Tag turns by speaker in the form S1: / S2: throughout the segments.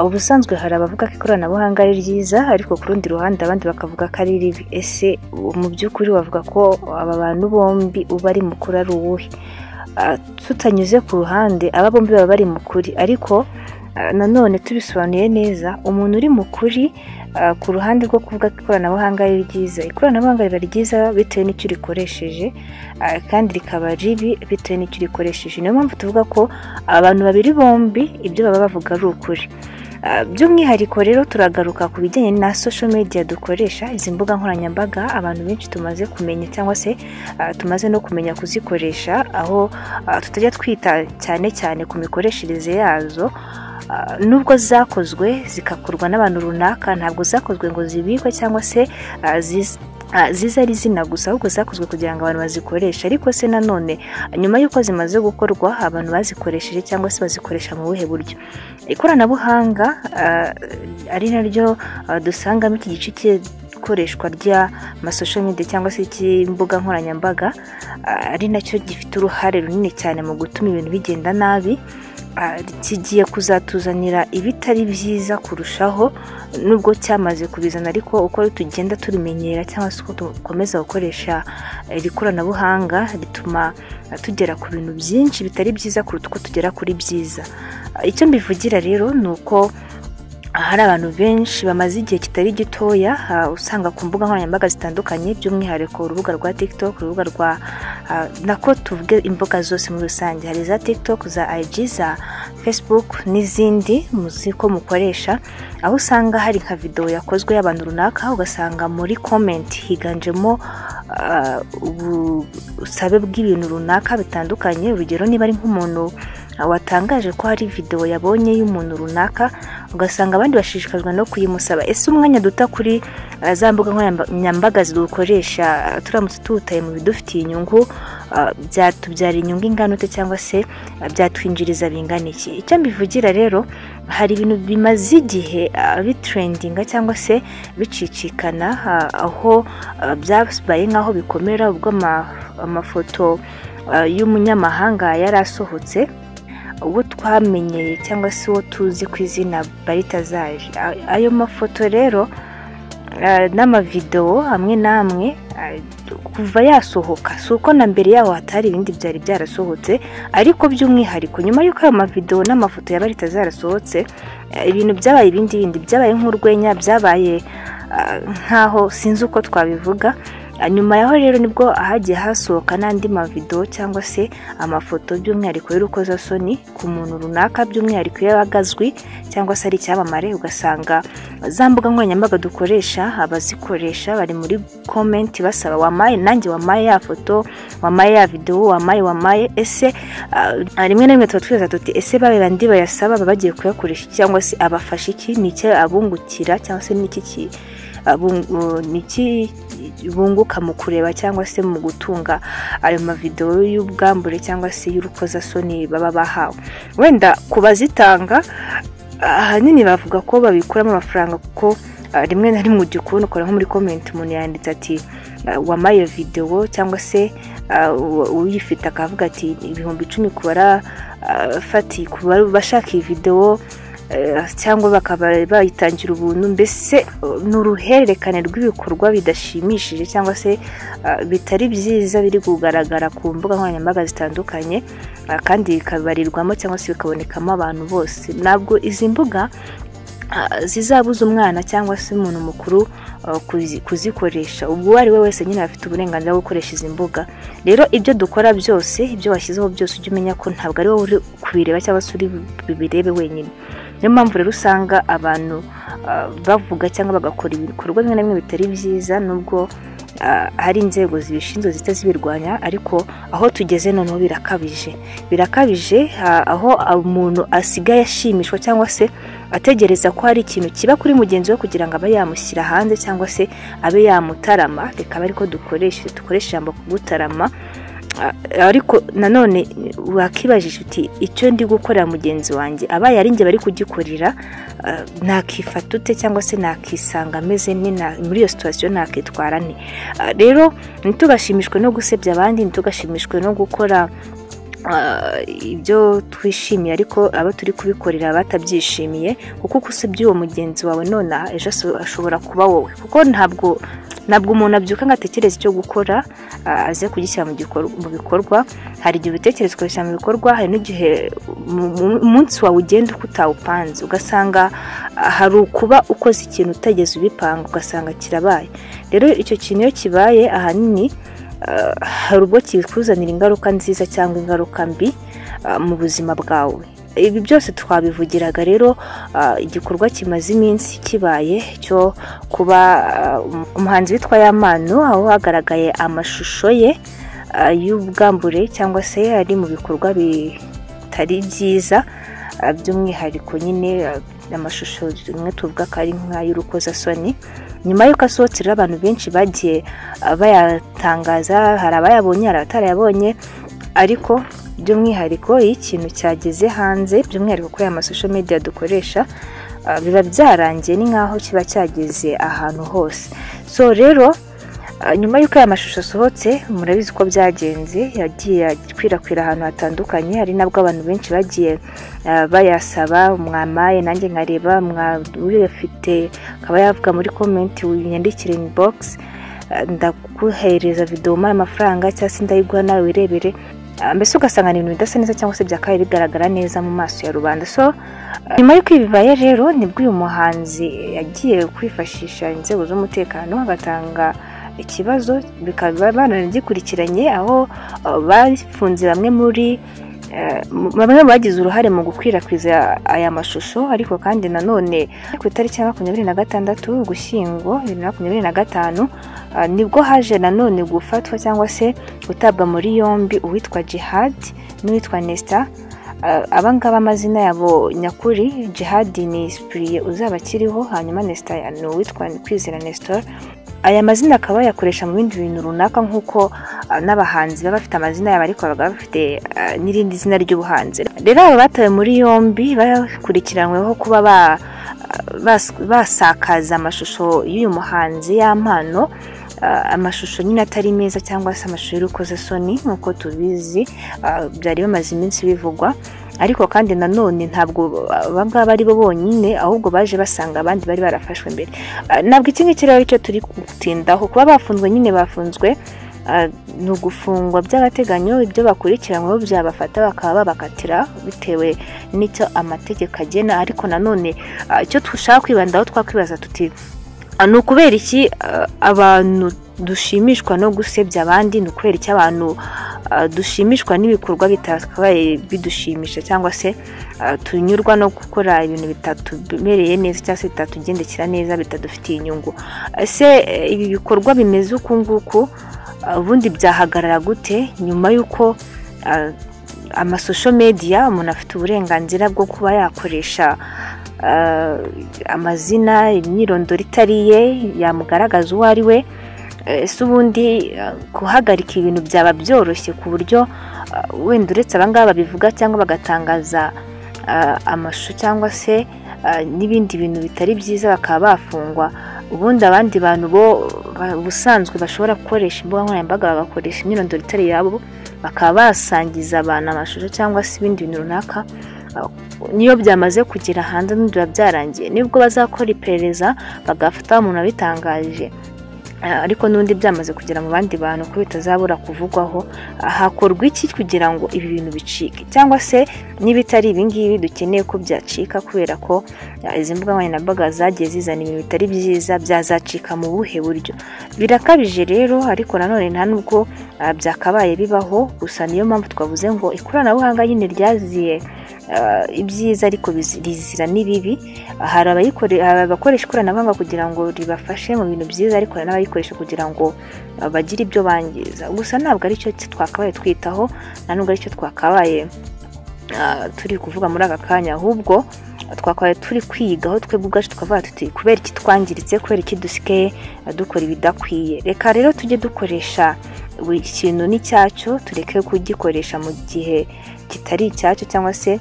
S1: Ubusanzwe hari abavuga ko ikoranabuhanga ari ryiza, ariko ku rundi ruhande abandi bakavuga ko ari ribi. Ese mu by'ukuri wavuga ko aba bantu bombi uba ari mukuru ari uwuhe? Tutanyuze ku ruhande, aba bombi baba bari mu kuri, ariko nanone tubisobanuye neza, umuntu uri mu kuri ku ruhande rwo kuvuga ko ikoranabuhanga ari ryiza, ikoranabuhanga riba ryiza bitewe n'icyo urikoresheje, kandi rikaba ribi bitewe n'icyo urikoresheje. Niyo mpamvu tuvuga ko abantu babiri bombi ibyo baba bavuga ari ukuri. By'umwihariko rero turagaruka ku bijyanye na social media dukoresha, izi mbuga nkoranyambaga abantu benshi tumaze kumenya cyangwa se tumaze no kumenya kuzikoresha, aho tutajya twita cyane cyane ku mikoreshereze yazo. Nubwo zakozwe zigakorwa n'abantu runaka, ntabwo zakozwe ngo zibikwe cyangwa se zize ari izina gusa, ahubwo zakozwe kugira ngo abantu bazikoreshe. Ariko se nanone nyuma y'uko zimaze gukorwa, abantu bazikoresheje cyangwa se bazikoresha mu buhe buryo? Ikoranabuhanga ari naryo dusangamo iki gice cy'ikoreshwa ry'ama social media cyangwa se cy'imbuga nkoranyambaga, ari nacyo gifite uruhare runini cyane mu gutuma ibintu bigenda nabi, kigiye kuzatuzanira ibitari byiza kurushaho, nubwo cyamaze kubizana. Ariko uko tugenda turimenyera cyangwa se uko dukomeza gukoresha iri koranabuhanga, rituma tugera ku bintu byinshi bitari byiza kuruta uko tugera kuri byiza. Icyo mbivugira rero ni uko hari abantu benshi bamaze igihe kitari gitoya usanga ku mbuga nkoranyambaga zitandukanye, by'umwihariko urubuga rwa TikTok, urubuga rwa nako tuvuge imbuga zose muri rusange, hari za TikTok, za IG, za Facebook n'izindi muzi ko mukoresha, aho usanga hari nka videwo yakozwe y'abantu runaka, ugasanga muri comment higanjemo ubusabe bw'ibintu runaka bitandukanye. Urugero, niba ari nk'umuntu watangaje ko hari videwo yabonye y'umuntu runaka, ugasanga abandi bashishikajwe no kuyimusaba. Ese umwanya duta kuri za mbuga nkoranyambaga dukoresha, turamutse tuwutaye mu bidufitiye inyungu, byatubyara inyungu ingana ute cyangwa se byatwinjiriza bingana iki? Icyo mbivugira rero, hari ibintu bimaze igihe bitrendinga cyangwa se bicicikana, aho byabaye nk'aho bikomera ubwo amafoto y'umunyamahanga yari asohotse, uwo twamenyeye cyangwa se uwo tuzi ku izina Baritazari. Ayo mafoto rero n'amavidewo amwe n'amwe kuva yasohoka, si uko na mbere yaho hatari ibindi byari byarasohotse, ariko by'umwihariko nyuma y'uko ayo mavidewo n'amafoto ya Baritazari asohotse, ibintu byabaye ibindi bindi, byabaye nk'urwenya, byabaye nk'aho sinzi uko twabivuga. Nyuma yaho rero nibwo hagiye hasohoka n'andi mavidewo cyangwa se amafoto, by'umwihariko y'urukozasoni ku muntu runaka, by'umwihariko iyo yabaga azwi cyangwa se ari icyamamare, ugasanga za mbuga nkoranyambaga dukoresha, abazikoresha bari muri comment basaba: "Wamaye nanjye, wamaye ya foto, wamaye ya videwo, wamaye, wamaye." Ese rimwe na rimwe tuba twibaza tuti: "Ese babe bandi bayasaba baba bagiye kuyakoresha iki, cyangwa se abafasha iki? Ni icyo abungukira cyangwa se ni iki bunguka mu kureba cyangwa se mu gutunga ayo mavidewo y'ubwambure cyangwa se y'urukozasoni baba bahawe?" Wenda ku bazitanga ahanini bavuga ko babikuramo amafaranga, kuko rimwe na rimwe ujya ukubona ukora nko muri comment umuntu yanditse ati: "Wamaye videwo," cyangwa se uyifite akavuga ati: "10,000 ku barafati, ku bashaka iyi videwo," cyangwa bakaba bayitangira ubuntu. Mbese ni uruhererekane rw'ibikorwa bidashimishije cyangwa se bitari byiza biri kugaragara ku mbuga nkoranyambaga zitandukanye, kandi bikabarirwamo cyangwa se bikabonekamo abantu bose. Ntabwo izi mbuga zizabuza umwana cyangwa se umuntu mukuru kuzikoresha. Ubwo uwo ari we wese nyine afite uburenganzira bwo gukoresha izi mbuga. Rero ibyo dukora byose, ibyo washyizeho byose, ujye umenya ko ntabwo ari wowe uri kubireba cyangwa se uri bubirebe wenyine. Niyo mpamvu rero usanga abantu bavuga cyangwa bagakora ibikorwa bimwe na bimwe bitari byiza, nubwo hari inzego zibishinzwe zihita zibirwanya. Ariko aho tugeze noneho birakabije, birakabije, aho umuntu asigaye ashimishwa cyangwa se ategereza ko hari ikintu kiba kuri mugenzi we kugira ngo abe yamushyira hanze cyangwa se abe yamutarama. Reka abe ariko dukoresha ijambo kugutarama. Ariko nanone wakibajije uti: "Icyo ndi gukorera mugenzi wanjye, abaye ari njye bari kugikorera, nakifata ute cyangwa se nakisanga ameze muri iyo situation, nakitwara nte?" Rero ntitugashimishwe no gusebya abandi, ntitugashimishwe no gukora ibyo twishimiye ariko abo turi kubikorera batabyishimiye, kuko uko usebye uwo mugenzi wawe nonaha ejo ashobora kuba wowe, kuko ntabwo umuntu abyuka ngo atekereze icyo gukora aze kugishyira mu bikorwa. Hari igihe ubitekereza ukabishyira mu bikorwa, hari n'igihe umunsi wawe ugenda uko utawupanze, ugasanga hari ukuba ukoze ikintu utageze ubipanga ugasanga kirabaye. Rero icyo kintu iyo kibaye ahanini hari ubwo kikuzanira ingaruka nziza cyangwa ingaruka mbi mu buzima bwawe. Ibi byose twabivugiraga rero igikorwa kimaze iminsi kibaye cyo kuba umuhanzi witwa Yampano, aho hagaragaye amashusho ye y'ubwambure cyangwa se ari mu bikorwa bitari byiza, by'umwihariko nyine amashusho rimwe tuvuga ko ari nk'ay'urukozasoni. Nyuma y'uko asohotse rero abantu benshi bagiye bayatangaza, hari abayabonye hari abatarayabonye, ariko by'umwihariko iyo ikintu cyageze hanze, by'umwihariko kuri aya masosho media dukoresha, biba byarangiye, ni nkaho kiba cyageze ahantu hose. So rero nyuma y'uko aya mashusho asohotse, murabizi ko byagenze, yagiye akwirakwira ahantu hatandukanye, hari nabwo abantu benshi bagiye bayasaba, mwamaye nanjye nkareba uyafite akaba yavuga muri comment, unyandikire inbox, ndaguhereza video umara amafaranga cyangwa se ndayiguha nawe wirebere. Mbese ugasanga ni ibintu bidasa neza cyangwa se byakabaye bigaragara neza mu maso ya rubanda. So nyuma y'uko ibi bibaye rero nibwo uyu muhanzi yagiye kwifashisha inzego z'umutekano agatanga ikibazo, bikaba baranagikurikiranye, aho bafunze bamwe muri bamwe bagize uruhare mu gukwirakwiza aya mashusho. Ariko kandi nanone ku itariki ya 26 Ugushyingo 2025 nibwo haje nanone gufatwa cyangwa se gutabwa muri yombi uwitwa Jihad n'uwitwa Nesta. Abangaba amazina yabo nyakuri, Jihad ni Spriye uzaba akiriho, hanyuma Nesta ni uwitwa Kwizera Nestor. Aya mazina akaba yakoresha mu bindi bintu runaka, nk'uko n'abahanzi baba bafite amazina yabo ariko baba bafite n'irindi zina ry'ubuhanzi. Rero aba batawe muri yombi bakurikiranyweho kuba basakaza amashusho y'uyu muhanzi Yampano, amashusho nyine atari meza cyangwa se amashusho y'urukozasoni nk'uko tubizi, byari bimaze iminsi bivugwa. Ariko kandi nanone ntabwo abangaba ari bo bonyine, ahubwo baje basanga abandi bari barafashwe mbere. Ntabwo iki ngiki rero aricyo turi gutindaho, kuba bafunzwe nyine bafunzwe ni ugufungwa by'agateganyo, ibyo bakurikiranyweho byabafata bakaba babakatira bitewe n'icyo amategeko agena. Ariko nanone icyo dushaka kwibandaho, twakwibaza tuti ni ukubera iki abantu dushimishwa no gusebya abandi, ni ukubera iki abantu dushimishwa n'ibikorwa bitakabaye bidushimisha, cyangwa se tunyurwa no gukora ibintu bitatumereye neza cyangwa se bitatugendekera neza, bitadufitiye inyungu. Ese ibi bikorwa bimeze uku nguku ubundi byahagarara gute nyuma y'uko amasosho media umuntu afite uburenganzira bwo kuba yakoresha amazina, imyirondoro itari ye yamugaragaza uwo ari we? Ese ubundi guhagarika ibintu byaba byoroshye ku buryo wenda uretse abangaba babivuga cyangwa bagatangaza amashusho cyangwa se n'ibindi bintu bitari byiza bakaba bafungwa, ubundi abandi bantu bo ubusanzwe bashobora gukoresha imbuga nkoranyambaga bagakoresha imyirondoro itari yabo bakaba basangiza abantu amashusho cyangwa se ibindi bintu runaka, niyo byamaze kugera hanze biba byarangiye, nibwo bazakora iperereza bagafata umuntu wabitangaje, ariko n'undi byamaze kugera mu bandi bantu ko bitazabura kuvugwaho. Hakorwa iki kugira ngo ibi bintu bicike, cyangwa se n'ibitari ibi ngibi dukeneye ko byacika, kubera ko izi mbuga nkoranyambaga zagiye zizana ibintu bitari byiza, byazacika mu buhe buryo? Birakabije rero, ariko nanone nta nubwo byakabaye bibaho. Gusa niyo mpamvu twavuze ngo ikoranabuhanga nyine ryaziye ibyiza ariko rizira n'ibibi. Hari abakoresha ikoranabuhanga kugira ngo ribafashe mu bintu byiza, ariko hari n'abayikoresha kugira ngo bagire ibyo bangiza. Gusa ntabwo aricyo twakabaye twitaho, nta nubwo aricyo twakabaye turi kuvuga muri aka kanya, ahubwo twakabaye turi kwigaho twebwe ubwacu tukavuga tuti kubera iki twangiritse, kubera iki dusigaye dukora ibidakwiye. Reka rero tujye dukoresha buri kintu n'icyacyo, tureke kugikoresha mu gihe kitari icyacyo, cyangwa se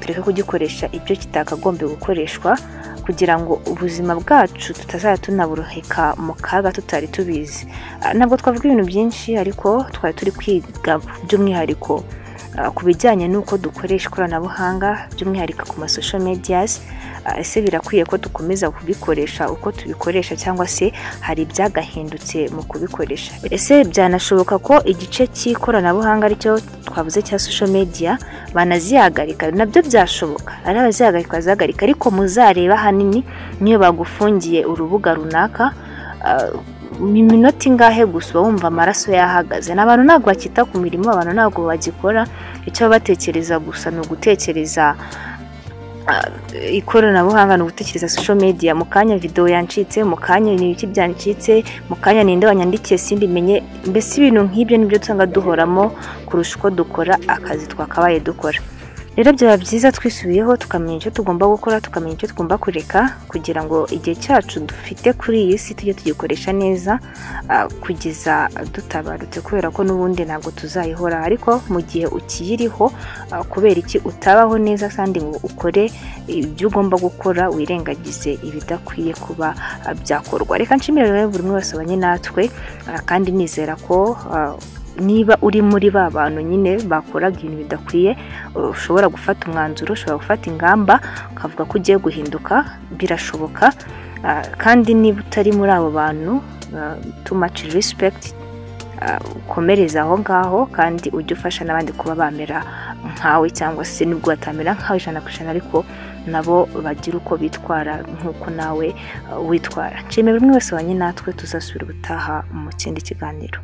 S1: tureke kugikoresha ibyo kitakagombye gukoreshwa, kugira ngo ubuzima bwacu tutazajya tunaburoheka mu kaga tutari tubizi. Ntabwo twavuga ibintu byinshi, ariko twari turi kwiga by'umwihariko ku bijyanye n'uko dukoresha ikoranabuhanga, by'umwihariko ku ma social medias. Ese birakwiye ko dukomeza kubikoresha uko tubikoresha, cyangwa se hari ibyagahindutse mu kubikoresha? Ese byanashoboka ko igice cy'ikoranabuhanga aricyo twavuze cya social media banazihagarika? Nabyo byashoboka, ari abazihagarika bazihagarika, ariko muzareba ahanini niyo bagufungiye urubuga runaka, iminota ingahe gusa uba wumva amaraso yahagaze. Abantu ntabwo bakita ku mirimo, abantu ntabwo bagikora, icyo baba batekereza gusa ni ugutekereza ikoranabuhanga, ni ugutekereza social media. Mu kanya video yancitse, mu kanya ni ibiki byancitse, mu kanya ninde wanyandikiye simbimenye, mbese ibintu nk'ibyo nibyo usanga duhoramo kurusha uko dukora akazi twakabaye dukora. Rero byaba byiza twisubiyeho, tukamenya icyo tugomba gukora, tukamenya icyo tugomba kureka, kugira ngo igihe cyacu dufite kuri iyi si tujye tugikoresha neza kugeza dutabarutse, kubera ko n'ubundi ntabwo tuzayihora. Ariko mu gihe ukiyiriho, kubera iki utabaho neza kandi ngo ukore ibyo ugomba gukora, wirengagize ibidakwiye kuba byakorwa? Reka nshimire rero buri umwe wese wabanye natwe, kandi nizera ko niba uri muri ba bantu nyine bakoraga ibintu bidakwiye, ushobora gufata umwanzuro, ushobora gufata ingamba ukavuga ko ugiye guhinduka, birashoboka. Kandi niba utari muri abo bantu, too much respect, ukomereze aho ngaho, kandi ujye ufasha n'abandi kuba bamera nkawe, cyangwa se nubwo batamera nkawe 100%, ariko nabo bagira uko bitwara nk'uko nawe witwara. Nshimiye buri umwe wese wabanye natwe, tuzasubira ubutaha mu kindi kiganiro.